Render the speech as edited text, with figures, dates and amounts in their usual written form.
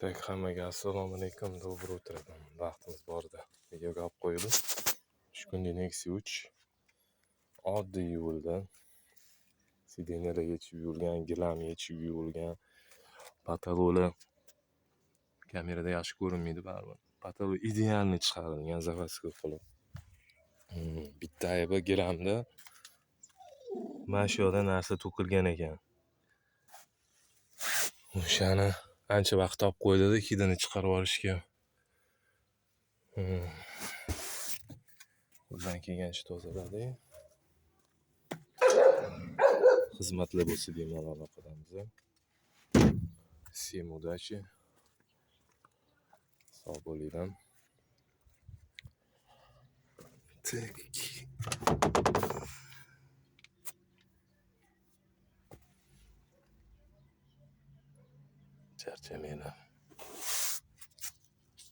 Так, hammaga assalomu alaykum, доброе утро. Vaqtimiz borida videoga olib qo'yildi. Shu kungi Nexia 3 oddiy yuvildi. Сиденья lar yechib yuvilgan, gilam yechib yuvilgan. Потолок lar kamerada yaxshi ko'rinmaydi baribir. Потолок идеальный chiqarilgan, заводской qilib. Bitta aybi gilamda mana shu yoqda narsa to'kilgan ekan. O'shani ancha vaqt olib qo'ydi-da hidini chiqarib yuborishga. Qo'ldan kelgancha tozaladik. Xizmatlar bo'lsa bemalol aloqadamiz. Всем удачи. Sog' bo'linglar. Так. Charchamanglar.